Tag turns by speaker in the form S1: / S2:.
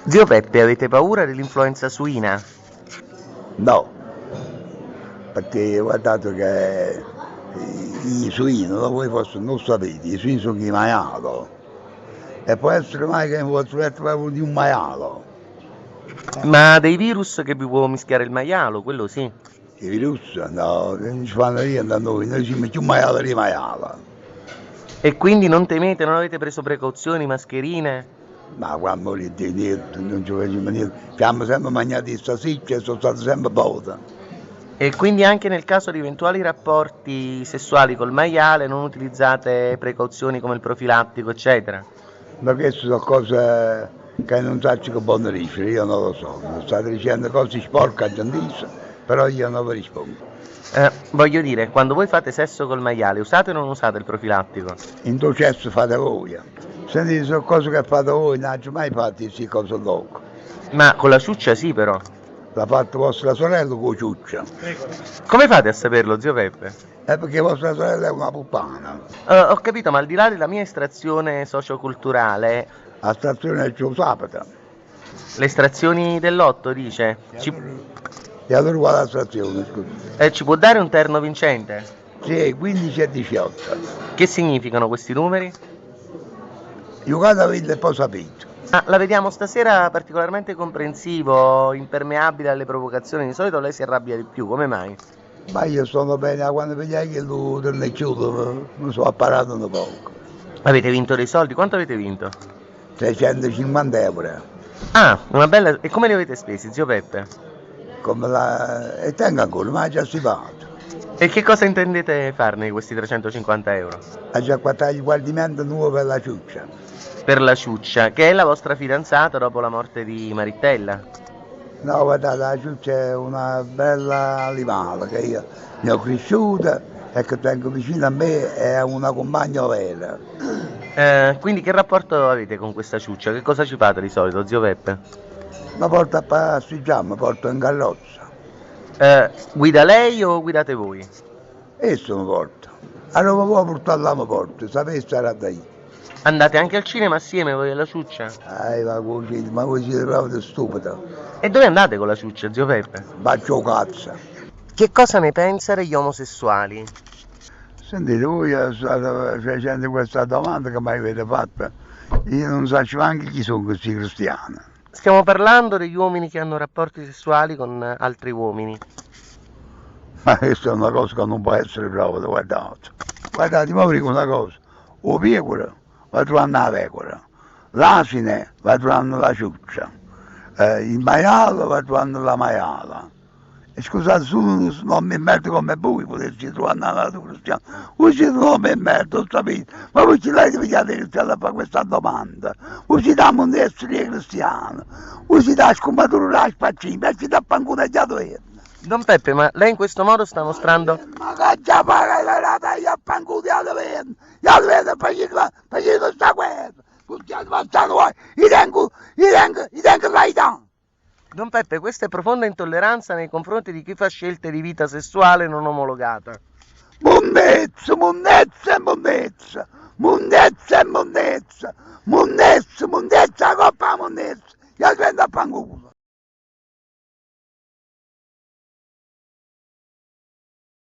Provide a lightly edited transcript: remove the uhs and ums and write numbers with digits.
S1: Zio Peppe, avete paura dell'influenza suina?
S2: No, perché guardate che i suini, voi forse non sapete, i suini sono i maiali. E può essere mai che in vostro letto di un maialo.
S1: Ma dei virus che vi può mischiare il maialo, quello sì.
S2: I virus, no, non ci fanno niente a noi, noi siamo più maiale di maiale.
S1: E quindi non temete, non avete preso precauzioni, mascherine?
S2: Ma quando niente, niente, non ci facciamo niente. Abbiamo sempre mangiato di salsicce e sono stato sempre povero.
S1: E quindi anche nel caso di eventuali rapporti sessuali col maiale non utilizzate precauzioni come il profilattico, eccetera?
S2: Ma queste sono cose che non so che buono dicere, io non lo so. State dicendo cose sporche, gentissime, però io non vi rispondo.
S1: Voglio dire, quando voi fate sesso col maiale, usate o non usate il profilattico?
S2: In tuo cesso fate voi. Sentite, sono cose che fate voi, non ho mai fatto queste cose dopo.
S1: Ma con la ciuccia sì però.
S2: L'ha fatto vostra sorella con ciuccia.
S1: Come fate a saperlo, zio Peppe?
S2: È perché vostra sorella è una puttana.
S1: Ho capito, ma al di là della mia estrazione socioculturale...
S2: La stazione è il sabato.
S1: Le estrazioni dell'otto, dice? Ci...
S2: E allora qua la stazione, scusa.
S1: Ci può dare un terno vincente?
S2: Sì, 15 e 18.
S1: Che significano questi numeri?
S2: Giocate a villa e poi sapete.
S1: Ah, la vediamo stasera particolarmente comprensivo, impermeabile alle provocazioni. Di solito lei si arrabbia di più, come mai?
S2: Ma io sono bene, quando vediamo che lui torna chiuso, mi sono apparato un poco.
S1: Avete vinto dei soldi? Quanto avete vinto?
S2: 350 euro.
S1: Ah, una bella... E come li avete spesi, zio Peppe?
S2: Come la... E tengo ancora, ma già si fatto.
S1: E che cosa intendete farne di questi 350 euro?
S2: Ha già fatto il guardimento nuovo per la ciuccia.
S1: Per la ciuccia, che è la vostra fidanzata dopo la morte di Marittella?
S2: No, guardate, la ciuccia è una bella animale che io ne ho cresciuta e che tengo vicino a me, è una compagna vera.
S1: Quindi che rapporto avete con questa ciuccia? Che cosa ci fate di solito, zio Peppe?
S2: La porto a passeggiare, mi porto in carrozza.
S1: Guida lei o guidate voi?
S2: Esso mi porta. Allora mi può portare là, mi porto, sapete sarà da io.
S1: Andate anche al cinema assieme voi e la ciuccia?
S2: Ma voi siete, ma voi siete proprio stupido.
S1: E dove andate con la ciuccia, zio Peppe?
S2: Bacio cazzo.
S1: Che cosa ne pensa degli omosessuali?
S2: Sentite, voi state facendo questa domanda che mi avete fatta. Io non so neanche chi sono questi cristiani.
S1: Stiamo parlando degli uomini che hanno rapporti sessuali con altri uomini.
S2: Ma questa è una cosa che non può essere proprio, guardate. Guardate, ma vi dico una cosa. O pecora va trovando la pecora, l'asine va trovando la ciuccia, il maiale va trovando la maiala. E scusate, se uno non mi merda come voi potete trovare un altro cristiano. Voi siete un uomo e merda, lo sapete. Ma voi ci l'avete pigliato cristiano a fare questa domanda. Voi siete a mondo essere cristiano. Voi siete a scumatura la spaccina, ci dà pancuna già dove.
S1: Don Peppe, ma lei in questo modo sta mostrando...
S2: Ma che già paga la rata, io appanculo, io lo vedo, io lo vedo, facendo sta guerra. Cristiano, facciamo voi, io tengo, io tengo, io tengo la.
S1: Don Peppe, questa è profonda intolleranza nei confronti di chi fa scelte di vita sessuale non omologata.
S2: Monnezza, monnezza e monnezza, monnezza e monnezza, monnezza, monnezza, la coppa monnezza, io prendo a fanculo.